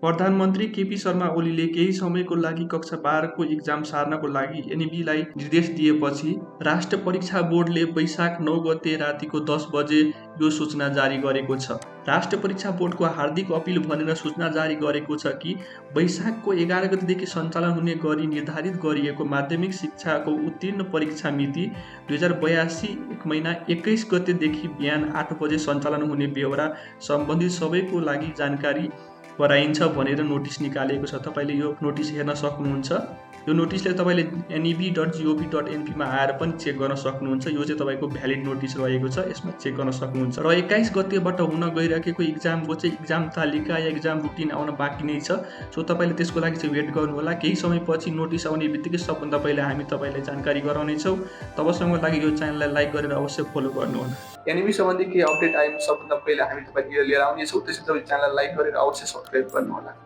प्रधानमन्त्री केपी शर्मा ओलीले केही समयको लागि कक्षा 12 को इक्जाम सार्नको लागि एनइबीलाई निर्देश दिएपछि राष्ट्र परीक्षा बोर्डले वैशाख 9 गते रातिको 10 बजे यो सूचना जारी गरेको छ। राष्ट्र परीक्षा बोर्डको हार्दिक अपिल भनेर सूचना जारी गरेको छ कि वैशाखको 11 गतेदेखि सञ्चालन हुने गरी निर्धारित गरिएको माध्यमिक शिक्षाको उत्तीर्ण परीक्षा मिति 2082 एक महिना 21 गतेदेखि बिहान 8 बजे सञ्चालन हुने बेहोरा सम्बन्धित सबैको लागि जानकारी गराइन्छ भनेर नोटिस निकालेको छ। तपाईँले यो नोटिस हेर्न सक्नुहुन्छ। यो नोटिसले तपाईँले nev.gov.np मा आएर पनि चेक गर्न सक्नुहुन्छ। यो चाहिँ तपाईँको भ्यालिड नोटिस रहेको छ, यसमा चेक गर्न सक्नुहुन्छ। र 21 गतेबाट हुन गइरहेको इक्जामको चाहिँ इक्जाम तालिका या इक्जाम रुटिन आउन बाँकी नै छ। सो तपाईँले त्यसको लागि चाहिँ वेट गर्नुहोला। केही समयपछि नोटिस आउने बित्तिकै सबभन्दा पहिला हामी तपाईँलाई जानकारी गराउनेछौँ। तबसम्मको लागि यो च्यानललाई लाइक गरेर अवश्य फलो गर्नुहोला। एनइबी सम्बन्धी केही अपडेट आयो सबभन्दा पहिला हामी तपाईँलाई लिएर आउनेछौँ। त्यसैले तपाईँ च्यानललाई लाइक गरेर अवश्य सब्सक्राइब गर्नुहोला।